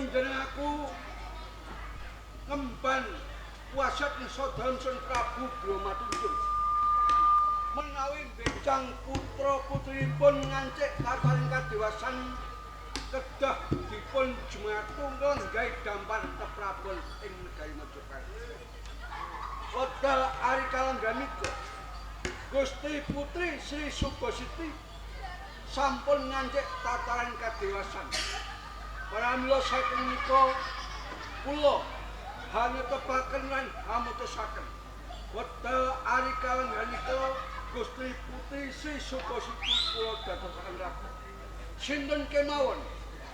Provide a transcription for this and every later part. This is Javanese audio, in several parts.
Panjenenganku ngemban wasiat nisa dalem Sun Prabu Brahmatunjung. Menawi benjang putra putrinipun ngancik tataring kadewasan kedah dipun jumatung lenggahi dampar keprabon ing negari Majapahit. Wekdal ari kalengganika Gusti Putri Sri Subasiti sampun ngancik tataran kadewasan. Pramila saking menika kula hanetepaken lan hamutusaken wekdal ari kalengganika Gusti Putri Sri Subasiti kula dadosaken ratu. Sinten kemawon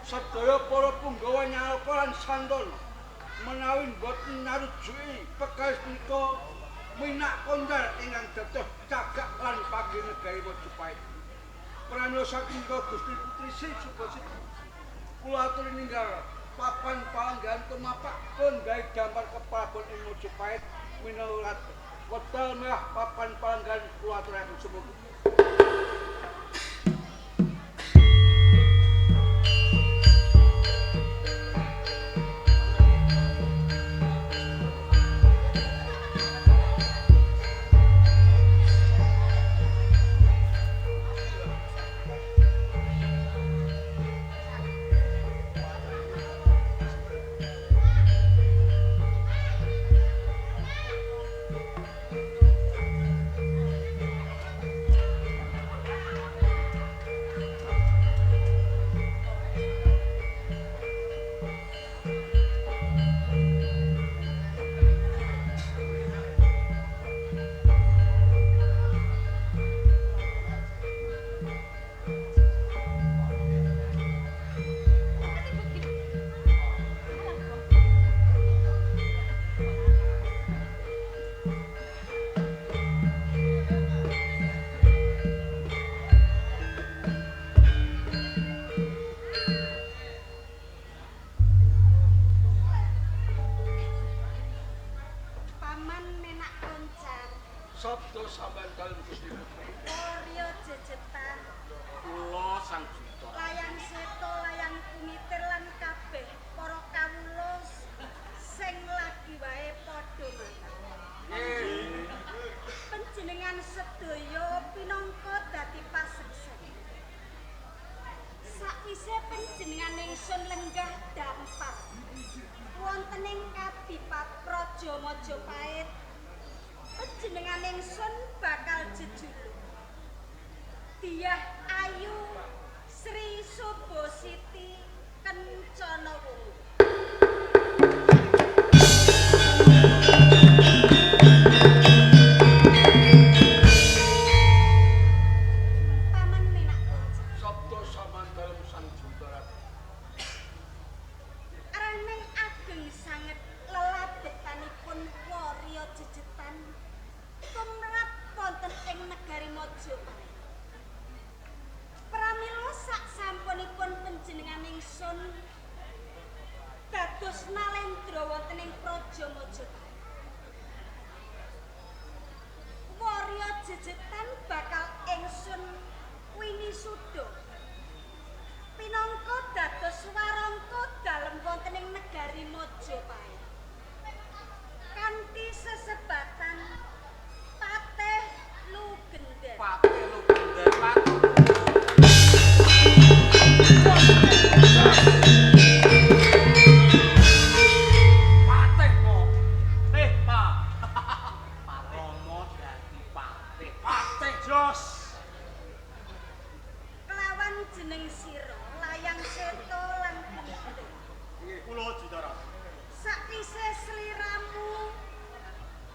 sedaya para punggawa Nyalaka lan Santana menawi boten narujuki pekawis punika minak kondar ingkang dados cagak lan pagi negari Majapahit. Pramila saking menika Gusti Putri Sri Subasiti kula aturi ninggal papan palanggahan tumapak pun gawe dampar keprabon ing Majapahit minawat wekdal merah papan palanggahan kula aturaken sumangga. Sabda sampeyan dalem Gusti Putri. Warya jejetan kula Sang Juta. Layang Seto, layang kumitir lan kabeh para kawula sing lagi wae padha mangan. Panjenengan sedaya pinangka dadi paseksen. Sakwise panjenengan ingsun lenggah dampar wonten ing kadipat Praja Majapahit, panjenengan ingsun bakal jejuluk Dyah Ayu Sri Subasiti Kencana Wungu. Paman Menak Konca. Sabda sampeyan dalem Sang Juta Ratu. Raneng ageng sanget lelabetanipun warya jejetan tumrap wonten ing negari Majapahit. Pramila sak sampunipun panjenengan ingsun dados nalendra wonten ing Praja Majapahit, warya jejetan bakal ingsun winisuda pinangka dados warangka dalem wonten ing negari Majapahit kanthi sesebatan Patih Lugenden. Patih Lugenden, Patih. Patih kok. Teh, Pak. Romo dadi patih. Patih jos. Kelawan jeneng sira Layang Seto lan Kumitir. Kula Juta Ratu. Sakwise sliramu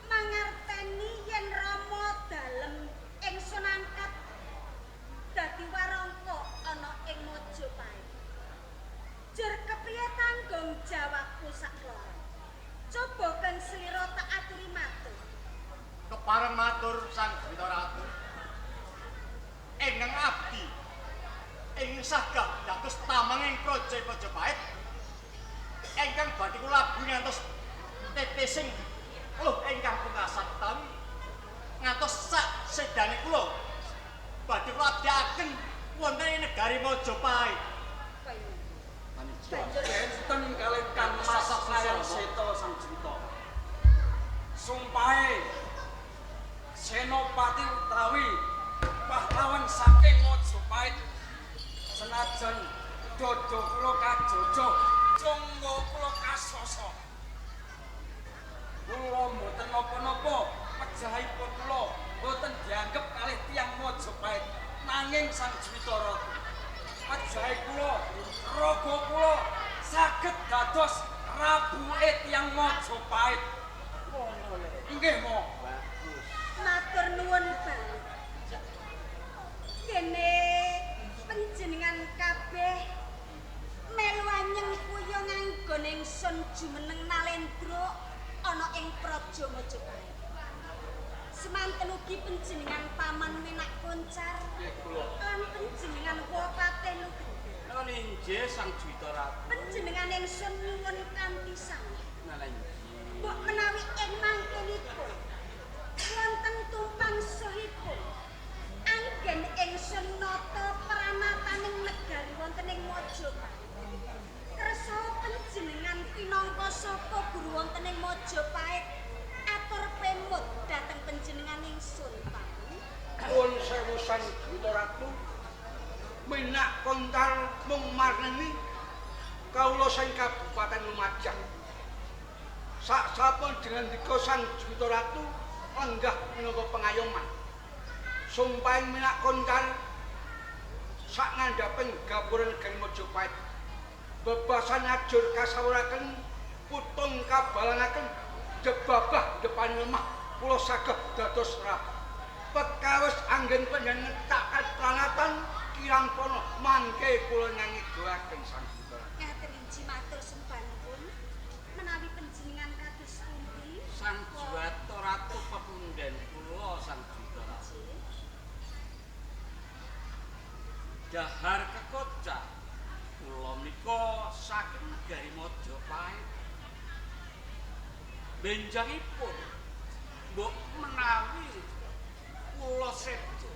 mangerteni yen Rama dalem ingsun angkat dadi warangka ana ing Majapahit. Jur kepriye tanggung jawabku sakloro? Coba keng slira tak aturi matur. Kepareng matur Sang Juta Ratu. Ingkang abdi ing sagah dados tameng ing Praja Majapahit ingkang badhe kula labuhi ngantos tetesing luh ingkang pungkasan utawi ngantos sak sedane kula badhe kula abdiaken wonten ing negari Majapahit. Banjur Benten kalih Kang Mas Layan Seta Sang Juwita. Sumpahe Senopati utawi pahlawan saking Majapahit senajan dada kula kajojo, jangga kula kasasa. Kula mboten napa-napa, pejahipun kula mboten dianggep kalih tiyang Majapahit nanging Sang Juwita Ratu. Pejahe kula, raga kula saged dados rabuke tiyang Majapahit. Nggih, Mo. Matur nuwun banget. Dene panjenengan kabeh melu anyeng kuya nganggon ingsun jumeneng nalendra ana ing Praja Majapahit. Semanten ugi panjenengan paman Menak Koncar lan panjenengan Wapate Lugendel. Nuwun inggih Sang Juwita Ratu. Panjenengan ingsun nyuwun kanthi sanget. Inggih. Mbok menawi ing mangkenipun wonten tumpang sahipun anggen ingsun nata pranataning negari wonten ing Majapahit. Kersa panjenengan pinangka sapa guru wonten ing Majapahit atur pemut dhateng panjenengan ingsun paman. Nuwun sewu Sang Juwita Ratu. Minak Koncar mung marneni kawula saking Kabupaten Lumajang. Sak sampun dingendika Sang Juwita Ratu lenggah minangka pengayoman. Sumpahing Minak Koncar sak ngandhaping gapura negari Majapahit. Bebasan ajur kasawuraken putung kabalangaken jebabah depan lemah kula saged dados rabu. Pekawis anggen panjenengan ngetakaken pranatan kirang pono mangke kula nyangidoaken Sang Juwita. Ngaten inji matur sembah nuwun menawi panjenengan kados pundi? Sang Juwita Ratu pepunden kula Sang Juwita Ratu. Dahar kekocak kula menika saking negari Majapahit. Benjangipun mbok menawi kula sedo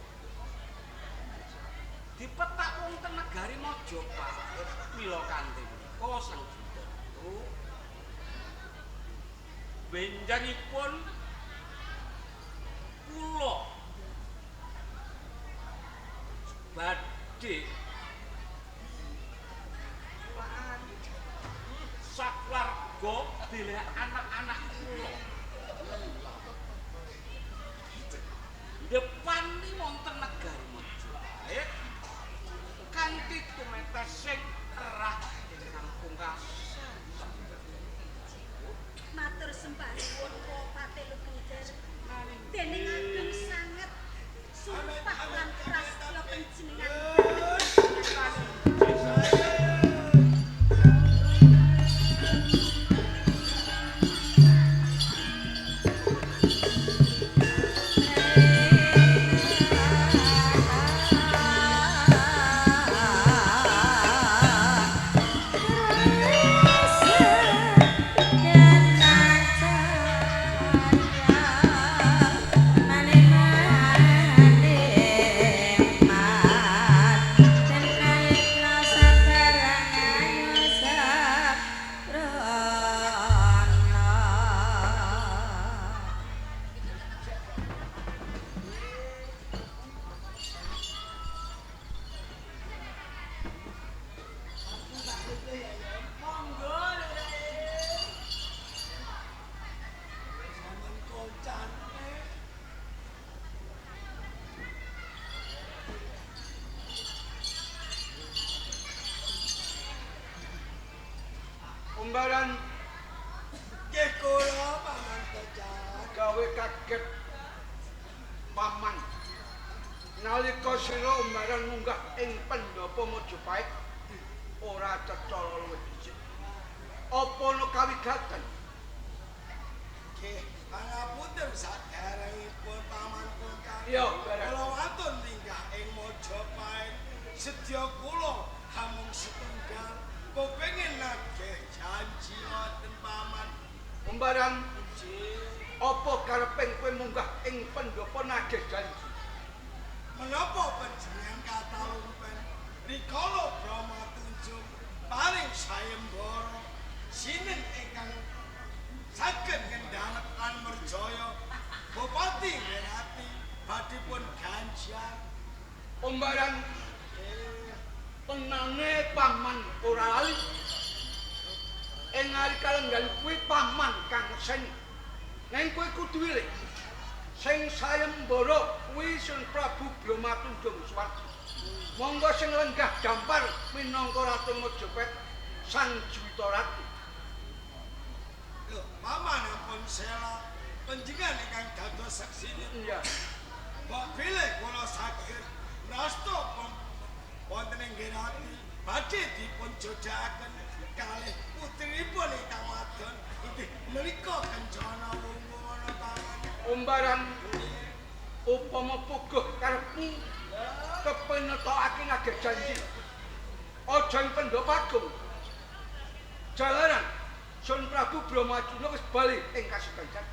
dipetak wonten negari Majapahit mila kanthi menika Sang Juwita Ratu benjangipun kula badhe sakeluarga bilih anak-anak kula ndepani wonten negari Majapahit kanthi tumetesing erah ingkang pungkasan. Matur sembah nuwun Wapate Lugendel. Dening ageng sanget sumpah lan prastya panjenengan. Umbaran nggih kula Paman Kocar gawe kaget paman nalika sira umbaran munggah ing pendhapa Majapahit ora cetha luwih dhisik. Apa ana kawigaten? Nggih, pangapunten saderengipun Paman Kocar. Iya, kula wantun linggah ing Majapahit sedya kula hamung setunggal kepengin nagih janji wonten Paman. Umbaran apa kareping kowe munggah ing pendhapa nagih janji? Menapa panjenengan katalumpen rikala Brahma tunjung Paring sayembara sinten ingkang saged ngendhalek lan merjaya Bupati Ngerati badhe pun ganjar. Umbaran tenane paman ora lali. Ing nalika lenggan kuwi paman kang ngeseni. Neng kowe kudu wilik. Sing sayembara kuwi Sun Prabu Bromatundung Suwardi. Monggo sing lenggah dampar minangka Ratu Majapahit Sang Juwita Ratu. Lho, paman ampun sela panjenengan ingkang dados saksine. Iya. Mbok bilih kula saged nasta wonten ing Ngerati badhe dipun jodhaken kalih putrinipun ingkang wadon inggih menika Kencana Wungu ana paman. Umbaran upama puguh karepmu kepenetokake nagih janji. Aja ing Pandhapa Agung. Jalaran Sun Prabu Brahmajuna wis bali ing Kasuganjan.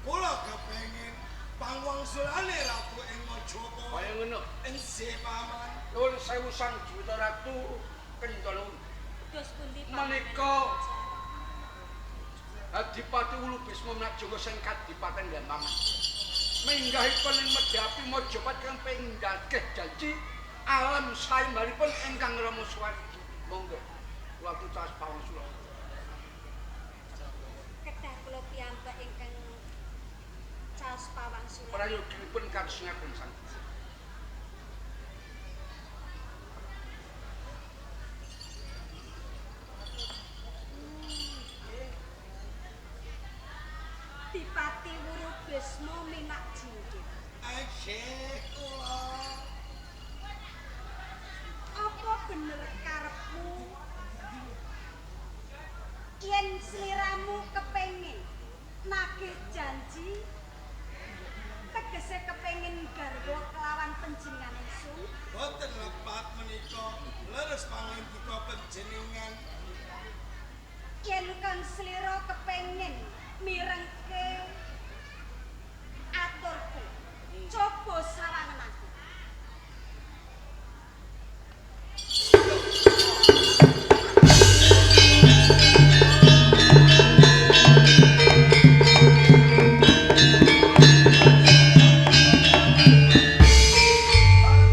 Kula kepengin pangwangsulane Ratu ing Majapahit. Kaya ngono. Enggih paman. Nuwun sewu Sang Juwita Ratu Kencana. Dos pundi paman? Menika Adipati Wulu Bisma Menakjangga sing kadipaten Paman. Minggahipun ing Medhapi Majapahit kang pinggagih janji alam saimbaripun ingkang Rama Suwardi. Monggo kula tutas pawangsul. Kedah kula piyambak ingkang caos pawangsulan. Prayoginipun kados ngaten sang. Dipati Wuru Bisma minak jinggit. Enggih kula. Apa bener karepmu yen sliramu kepengin nagih janji tegese kepengin garwa kelawan panjenengan ingsun? Boten lepat menika leres pangandika panjenengan. Yen kang slira kepengin mirengke aturku, coba sawangen aku.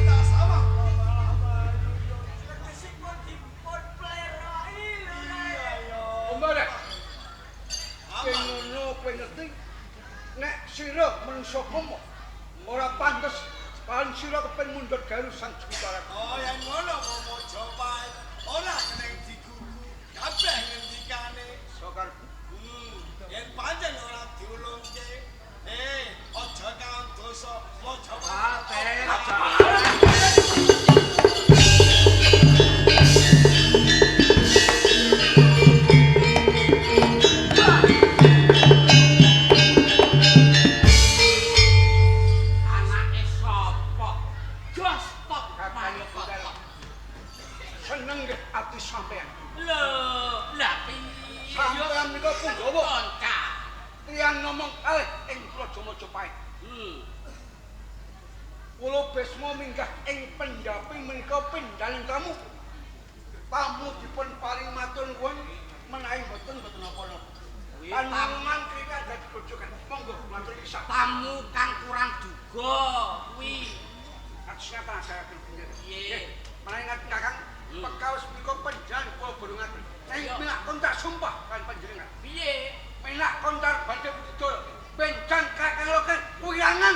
Tak sawah malah mlayu. Legesipun dipun pleroki lho. Iya ya. Umbaran Paman. ngono kowe ngerti nek sira manungsa komo ora pantes pan sira kepen mundhut garu Sang Juwita Ratu. Oh, yen ngono kok Majapahit ora keneng digugu. Kabeh ngendikane. Sokarepmu. Yen pancen ora diulungke, aja kaon dosa Majapahit. Anake sapa? Jos tok manuk tok. Seneng nggih ati sampean. Lho, lah piye? Sampean menika punggawa Konca. tiyang ngomong kalih ing Praja Majapahit. Kula Bisma minggah ing pendhapi menika pindhaning tamu. Tamu dipun paring matur nuwun menawi mboten mboten napa-napa. Kuwi Panjenengan krika dadi bojokan. Monggo matur kisah. tamu kang kurang duga kuwi. Kados ngaten ajaran panjenengan. Piye? Menawi ngaten Kakang, pekaos menika panjenengan kula borongaken. Ing Iya. minak kontak sumpah kan panjenengan. Piye? Minak kontar badhe budidaya. Bencang Kakang Loken kuyangan.